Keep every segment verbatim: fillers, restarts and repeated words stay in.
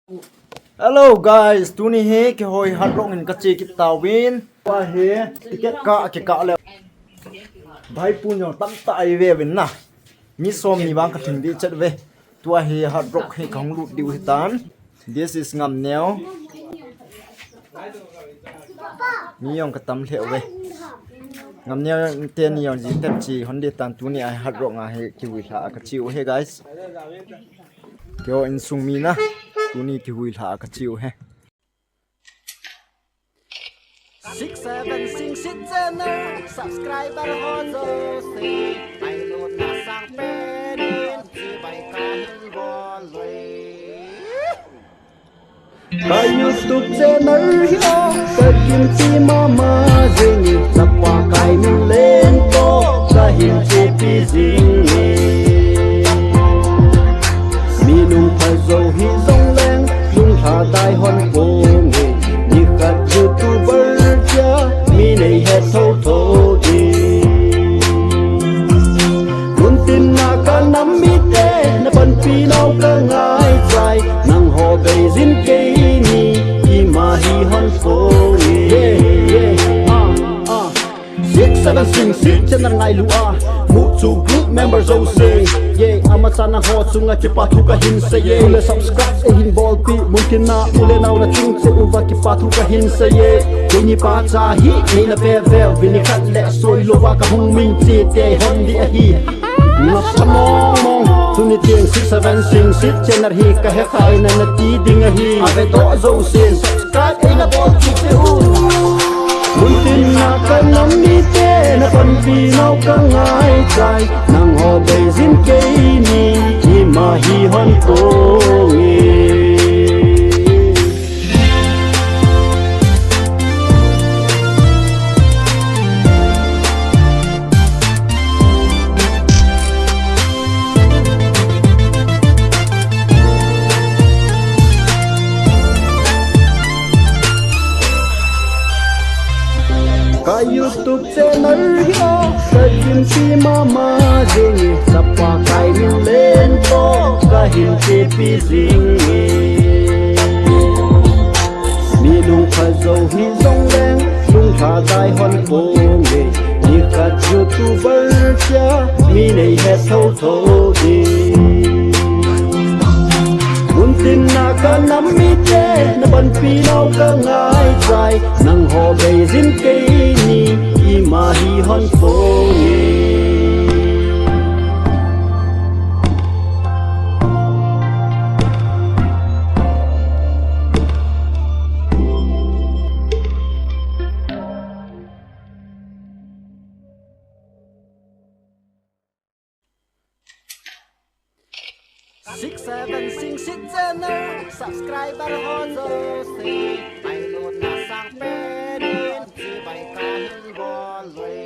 Hello guys, tuni hi kihoi Hard Rock in kache kit tauvin. Tua hi ticket ka, kikah le. Bhai pun jong tamtah ai ve uvin na. Mi som ni vang ka thing di chet ve. Tua hi Hard Rock hi kahung lut diu hitan. This is Ngamneo. Mi jong ka tam lheh uve. Ngamneo teni jong ji tep chi hon di tan, tuni a Hard Rock a hi kihui lha a kache u hi guys. Keiho insung mi na, tuni kihui lha a kache u hi. Six seven Singsit Channel subscriber ho jouse, ngailutna sang pen in chibai kahin bol uve. Ka YouTube channel hi a, ka gimti mama jing e, chapa kai min leng toh, kahin chepi jing e. Mi nung pha jou hijong leng, lunglhadai hon ponge. Nikhat YouTuber tia, mi nei het thotho ding. Muntin a ka nam mite, na panpi nau ka ngaichai, nangho beijin keini, ima hi hon ponge. Yeah, yeah, ah, ah. Six seven Singsit Channel ngailu a, mu chu group member jouse. Yeah, amasan nangho chunga kipa thu kahin sei e. Tule subscribe eihin bolpi, muntin a u le nao na ching cheh uva kipa thu kahin sei e. Keini pacha hi, neina ve ve, vini khat le soi louva kahung min che te hon di ahi. Nasa mong mong, tuni tiang Six seven Singsit Channel hi ka he kha e na nati ding ahi. Ave doh jousen subscribe eina bol kit u. Muntin a ka nam mite, na panpi nau ka ngaichai, nangho beijin keini, ima hi hon ponge. Ka YouTube channel hi a, ka gimti mama jing e, chapa kai min leng toh, kahin chepi jing e. Mi nung pha jou hijong leng, lunglhadai hon ponge. Nikhat YouTuber tia, mi nei het thotho ding. Muntin a ka nam mite, na panpi nau ka ngaichai, nangho beijin keini, ima hi hon ponge. Six seven Singsit Channel subscriber ho jouse, ngailutna sang pen in chibai kahin bol uve.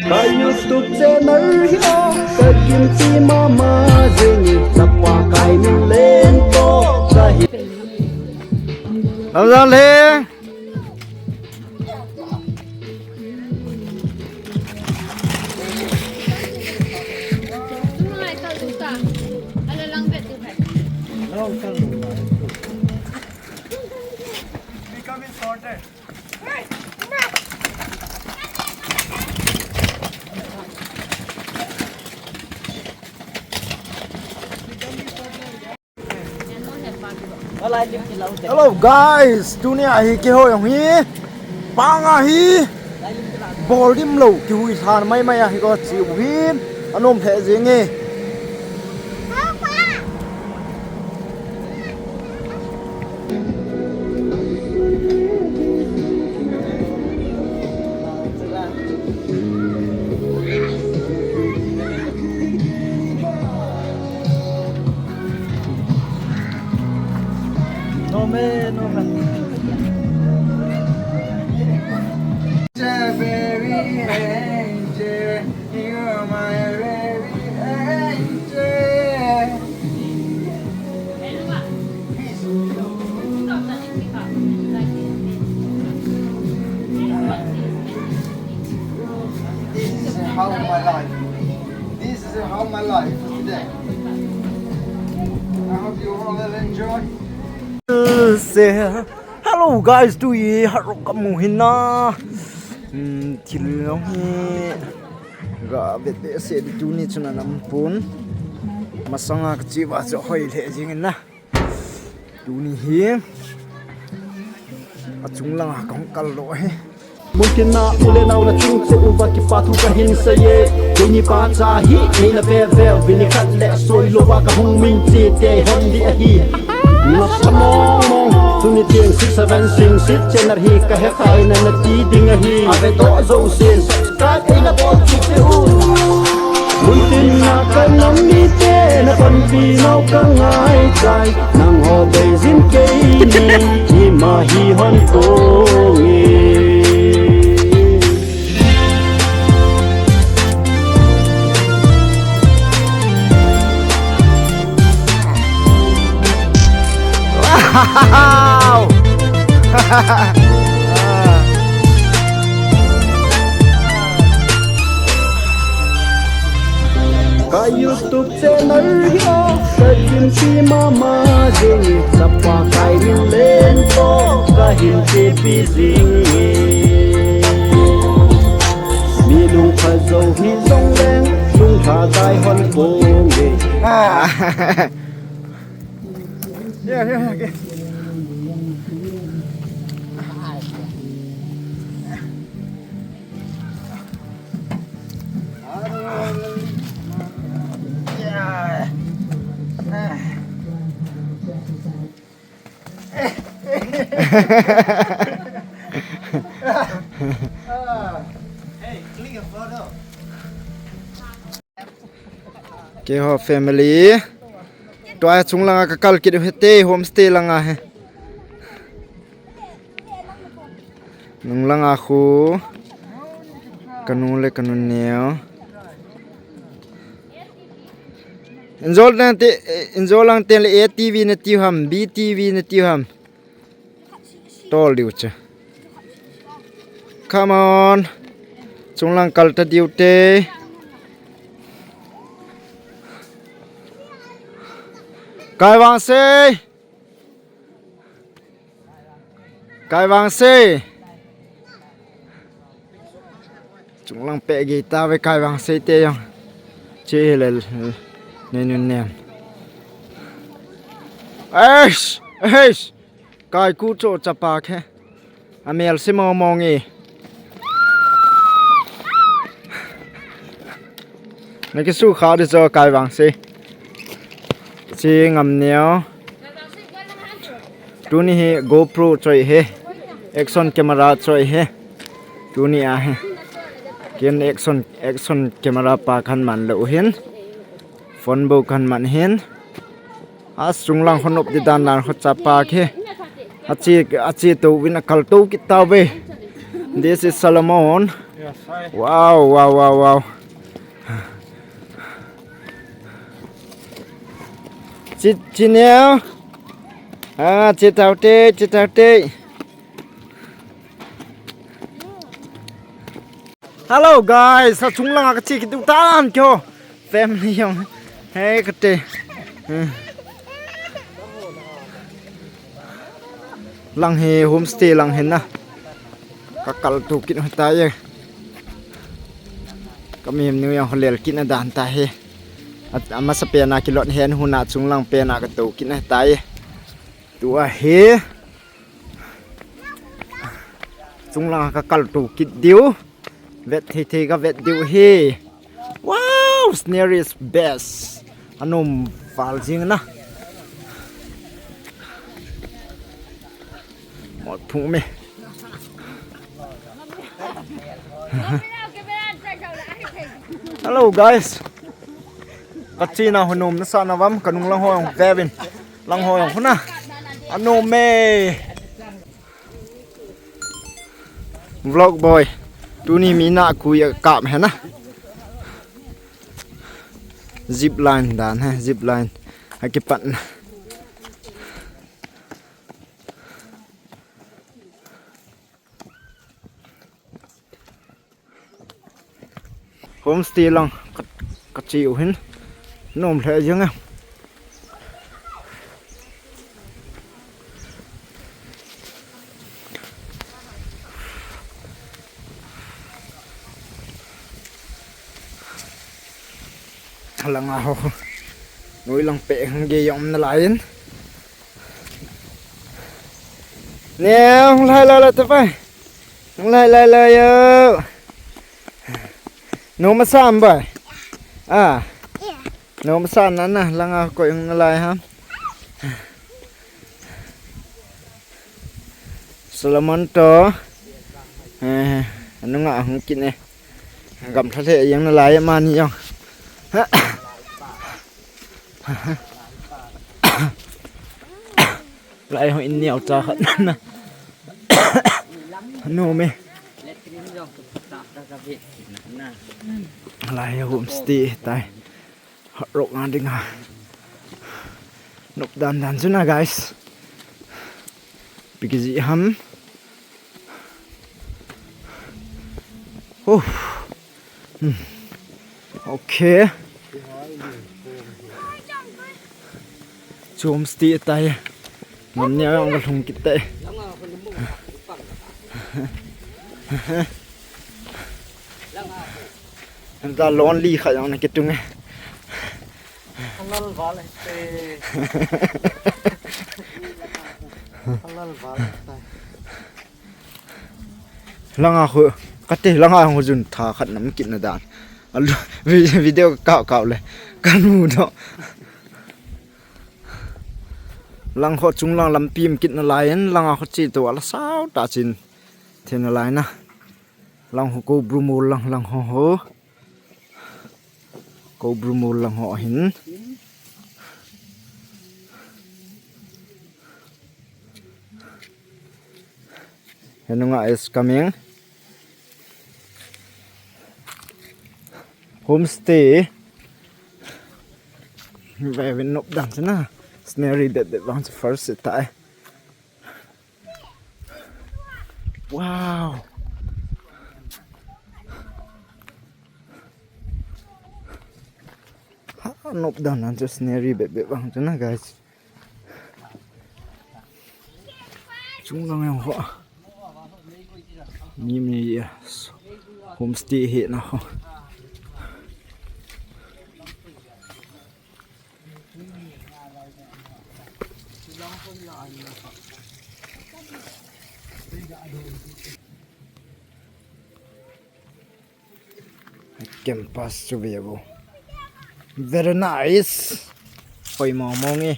Ka YouTube channel hi a, ka gimti mama jing e, chapa kai min leng toh, kahin. Lamjang le. Becoming shorter. Hello guys, tuni a hi keiho jong hi panga hi bol dim lou, kihui lhan mai mai a hi kache u hin, anom lheh jeng e. No me, no me. Baby angel, you're my baby angel. This is how my life. This is how my life today. I hope Hello guys, tui harok kamu hina. Hmm, thil long hi ga vet behseh di tuni chun anam pon. Masanga kachi uva chu hoi lheh jing in na. Tuni hi achung langa kahung kal lou hi. Muntina u le nao nachung cheh uva kipa thu kahin seiye. Keini pacha hi neina ve veu, vini khat le soi louva kahung min chite hon di ahi. Nasa mong mong, tuni tieng six seven sing sit channel hi kahe khai na nati ding ahi. Ave doh jousen subscribe eina bol kit un. Muntina kanam mite napanpi nau kangai chai. Nangho beijin keini ima hi hon ponge. Wow! Ka YouTube channel hi o, ka kimti mama jing, chapa kai min len to, kahin chepi jing. Mi lungpha jou hi jong leng, lungpha dai hon ponge. Yeah, yeah, okay. Keiho family. Tua hi chung langa kakal kit u hite, homestay langa hi. Nung langa khu kanu le kanu neo. Injol lang te, injol lang te le A T V natiu ham, B T V natiu ham. Tol diu che. Come on. Chung lang kal ta diu te. Kai Vangse. Kai Vangse. Chung lang pe gi ta ve Kai Vangse te jong. Che le ne nun nem. Eish, eish. Kai ku cho chapa khe. Amel se mo mo nge. Na kisu kha di cho Kai Vangse. Chi ngam neo. Tuni hi GoPro choi he. Action camera choi he. Tuni a he. Ken action, action camera pa kan man lou hin. Phone bou kan man hin. A sung lang hon op di dan dan ho chapa khe. A chi, a chi to vin a kal to kit tau ve. This is Solomon. Yes, hi. Wow, wow, wow, wow. Chi, chi neo. Ah, chi tau te, chi tau te. Hello guys, a chung langa kachi kit u tan kyo. Family jong. Hey, kate. Hmm. Lang hi homestay lang hi na. Kakal tu kit u tai. Ka mem nu jong holel kit na dan ta hi. At, amasa pena kilot hen huna chung lang pena kato kit na tai. Tua hi. Chung langa kakal tu kit diu. Vet thei thei ka vet diu hi. Wow, scenery is best. Anom val jing na. Mol phung me. Hello guys. Kachina ho nom nasa na vam, kanung lang ho jong vevin. Lang ho jong huna. Anom me. Vlog boy. Tuni mi na kui a kap he na. Zip line dan he, zip line. Akipat na. Homestay lang ka, kachi u hin. Nom lheh jeng e. Langa ho. Noi lang pe hang ge yom na lai in. Ne, hung lai lai lai ta pai. Hung lai lai lai yo. No masa am bai. Ah. No masa na na langa ko hung na lai ham. Solomon to. Eh, anu nga hung kin eh. Gamtha le yang na lai mani yang. Lai ho in niau cha khat na. No me. Lai homestay tai. Hot rock nga ding ha. Nop dan dan chu na, guys. Pi kiji ham. Oh. Hmm. Okay. Chu homestay tai. Ngam nia ang ka lhung kit tai. Anta lonely kha yang na kitung e. Halal wal hai. Halal wal hai. Langa khu, kate langa khu jun tha khat nam kit na dan. Alu, vi-, video ka kau kau le. Kan mu do. Lang khu chung lang lampi um kit na lai in, langa khu chi to ala sao ta chin. Then na lai na. Lang khu ko bru mu lang lang ho ho. Ko bru mu lang ho hin. Henunga is coming. Homestay. Very nop dan na. Scenery that that wants first tai. Wow. Ha, nop dan an chu scenery bep bep vang chu na, guys. Chung lang yang ho. Mi mi ya. Homestay hi na ho. Campus chu ve vo. Very nice. Hoi mong mong e.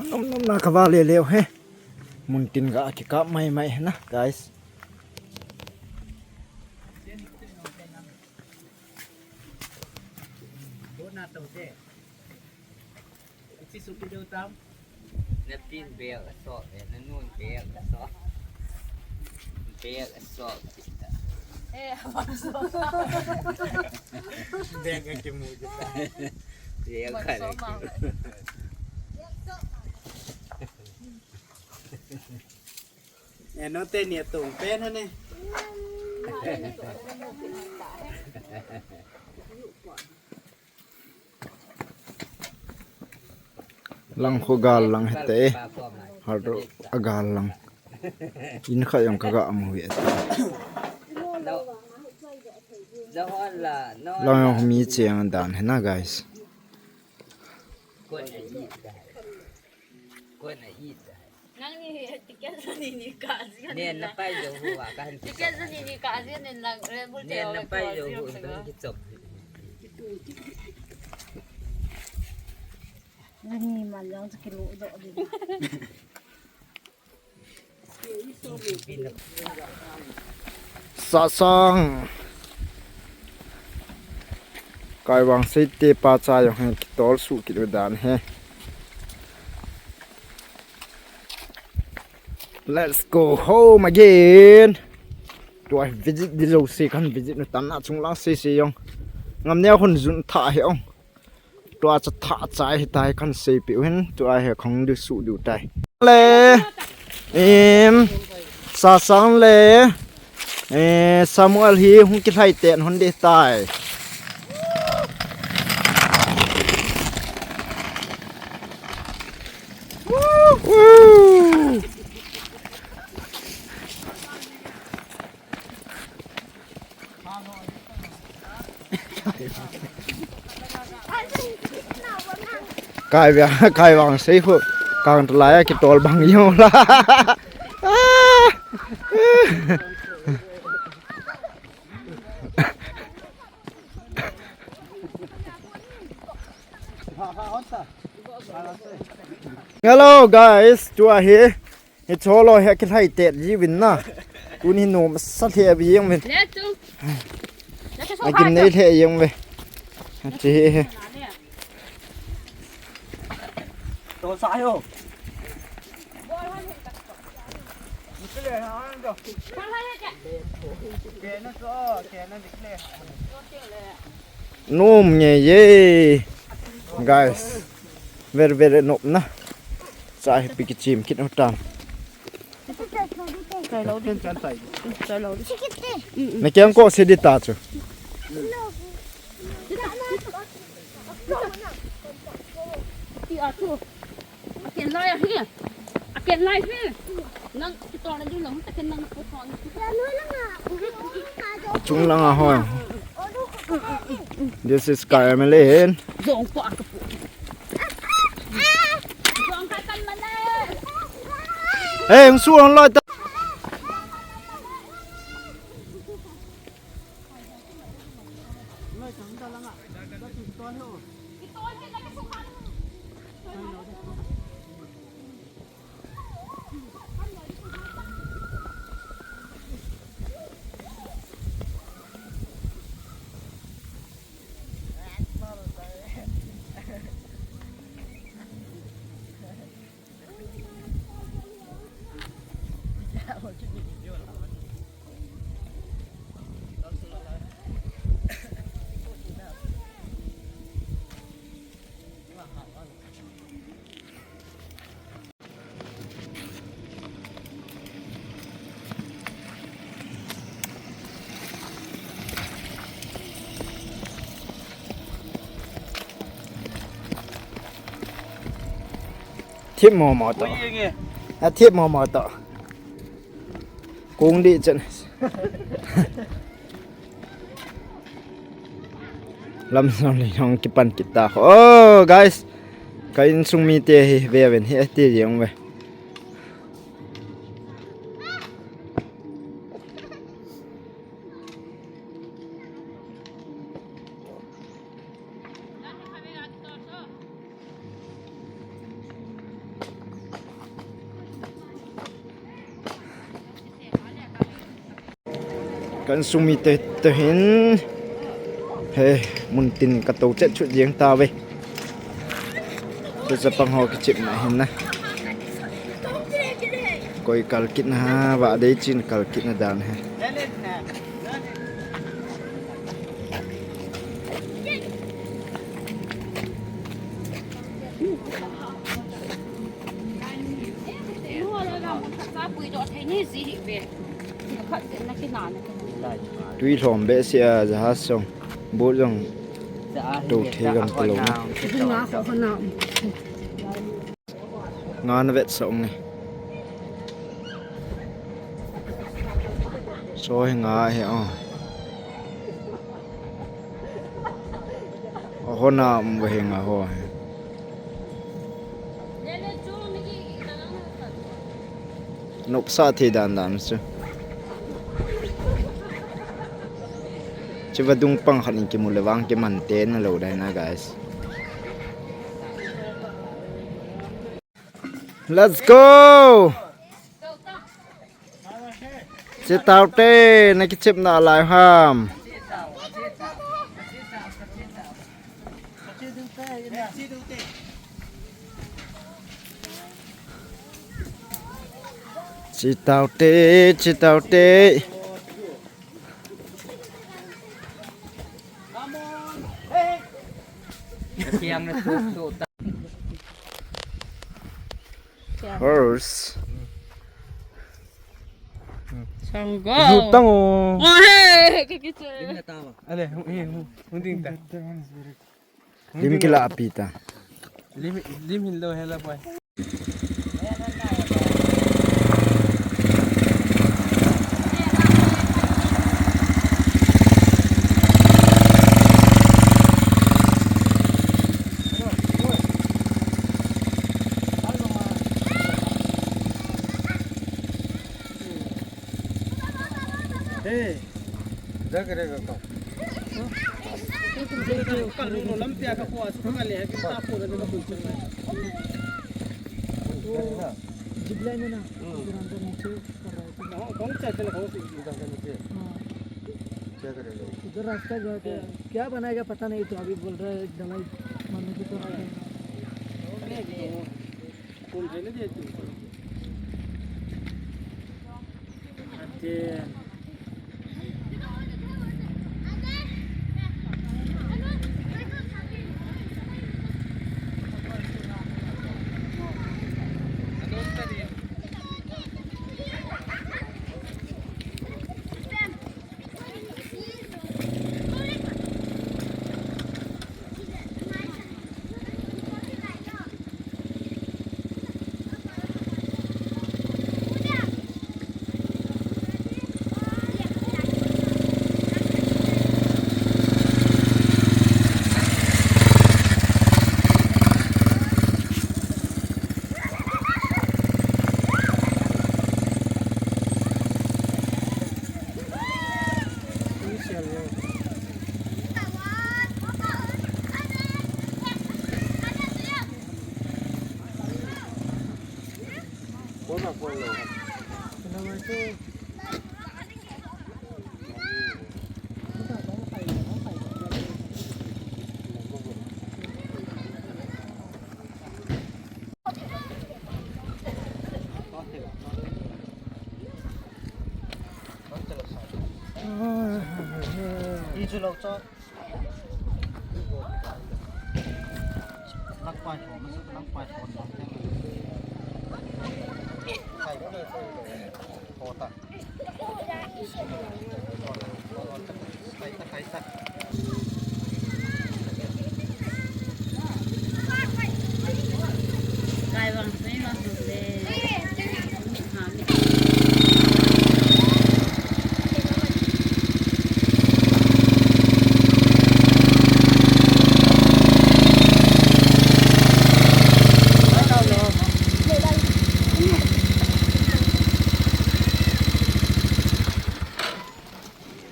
Nom nom na ka va le leo he. Mun tin ga kikap mai mai na, guys. Na pin bel a so, eh, na nun bel a so. Bel a so. Eh, bang so. Bel ka kimu kita. Bel ka so. Eh, no te ni tung pe na ne. Lang khu gal lang hite. Hal ro a gal lang. In kha jong ka ga mu ve. Lang jong mi cheng dan he na, guys. Nang ni ticket ni ni ka zian. Nen na pai jo hu wa ka han. Ticket ni ni ka zian nen lang Red Bull te na pai jo hu ka ki chop. Ni man jang kilo do di. Sasang. Kai Vangseite pa cha jong hi kitol suh kit u dan hi. Let's go home again. Tua visit di jouse kan visit nu tan na chunglang sese jong. Ngam neo hun jun tha hi ong. Tua cha tha chai hi tai kan seipeh u hin. Tua hi khong du su du tai. Le. Im. Sasang le. Eh, Samuel hi hung kilhai ten hon de tai. Woo! Kai via, Kai Vangse khu kang tlai a kitol bang jong la. Hello guys, tua hi. Hiche ho loi hi akilhai tet jiuvin na. Tuni hi nom sa lheh jeng uvin. Le tu. Agim nei lheh jeng uve. Hiche hi. To sa yo. Nom nge ye. Guys. Ver ver nop na. Sa hi pi kichim kit u tan. Chai lo di. Chai lo di. Na kiang ko se di ta chu. Ti a tu. A ken lai a hi. A ken lai hi. Nang kitol na di lo, ta ken nang ko ko. Chung lang a ho. This is K M L A hin. Jong ko a ko. Hey, hung su hung loi ta. Thip mo mo to. Ui, nge. A thip mo mo to. Kung di chen. Lam song le jong kipan kit ta. Oh, guys. Ka insung mite hi ve ven hi ati jeng ve. Ka insung mite te hin. He, mun tin ka to chet chut jeng ta ve. Chu chapang ho kichepna hin na. Koi kal kit na, va dei chin kal kit na dan he. Tui lhom behseh a, jahaz jong, boat jong, to thei gam talou. Nga na vetsah ung e. So hi nga hi o. Ho na um ve hi nga ho hi. Nopsa thei dan dan chu. Chiva dung pang khat in kimu le vang kiman te na lo dai na, guys. Let's go! Chitaute, na kichep nalai ham. Chitaute, chitaute. Horse. Sango. Jutang o. Wah, hey, kakiche. Ale, hung, hung, hung ding ta. Lim kila api ta. Lim, lim hin lo hela boy. Hey. Jaga re ga ka. Ka lu no lampi a ka ko asu ka le ha ki ta ko da ka bu. Zip line है ना, उधर अंदर नीचे कर रहा है। हाँ, कौन सा चैनल है? उधर अंदर नीचे। हाँ। क्या करेगा? उधर रास्ता जो है, क्या बनाएगा पता नहीं, तो अभी बोल रहा है ढलाई मारने की तो।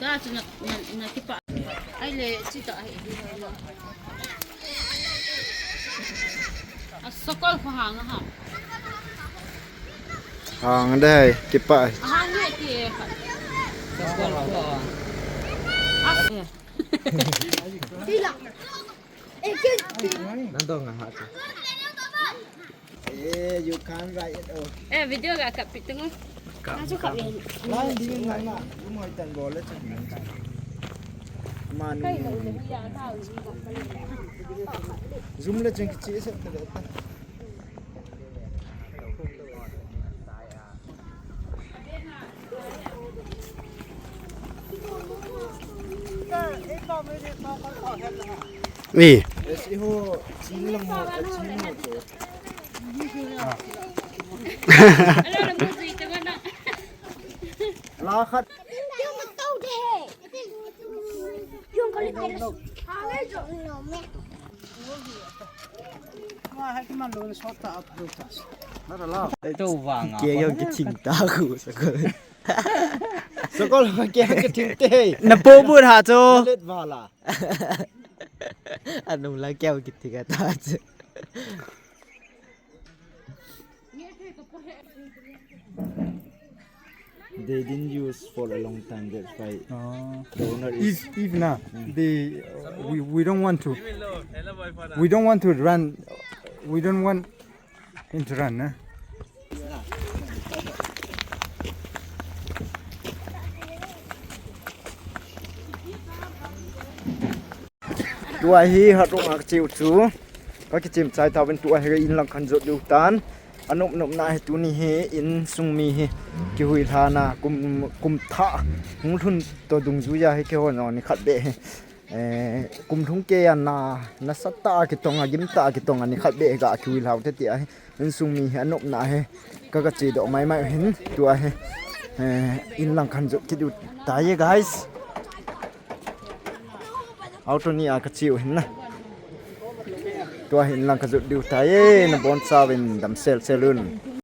Ka chu na, na, na kipah. Ai le, chi ta ai. A sakol kho hang a ha. Hang dai, kipah. A hang le ki e kha. Sakol kho. A, e. Nang dong a ha chu. Eh, you can't write it off. Eh, video ga kap pi tungu. Kap, na chu kap kap. Line ding na na. Zoom hoi tan bol le chu. Man. Zoom le cheng kichi se ta ta. Ni. La khat. Tou vang a. Kei jong kithing ta khu sakol. Sakol kei kithing te. Na po bu ha chu. Let vala. Anung la kei kithing ta chu. They didn't use for a long time. That's why Oh. The owner is. If if na, they uh, we we don't want to. We don't want to run. We don't want him to run. Na. Tua hi hatung a kachiu chu. Ka kichim chai tauvin tua hi in lang khan jot diu tan. Anop nop na hi tuni hi insung mi hi kihuilhana kum kum tha hung lhun to dungjuia hi kihon ni khat be hi. Eh, kum lhung keiya na nasatah a kitong a gimtah a kitong a ni khat be ga kihuilhau te ti a hi. Insung mi hi anop na hi ka kachi do mai mai hin tua hi. Eh, in lang khan jot kit diu tai guys. Auto ni a kachiu hin na. Tua hin lang kajot diu tai na bon chauvin damsel sel un.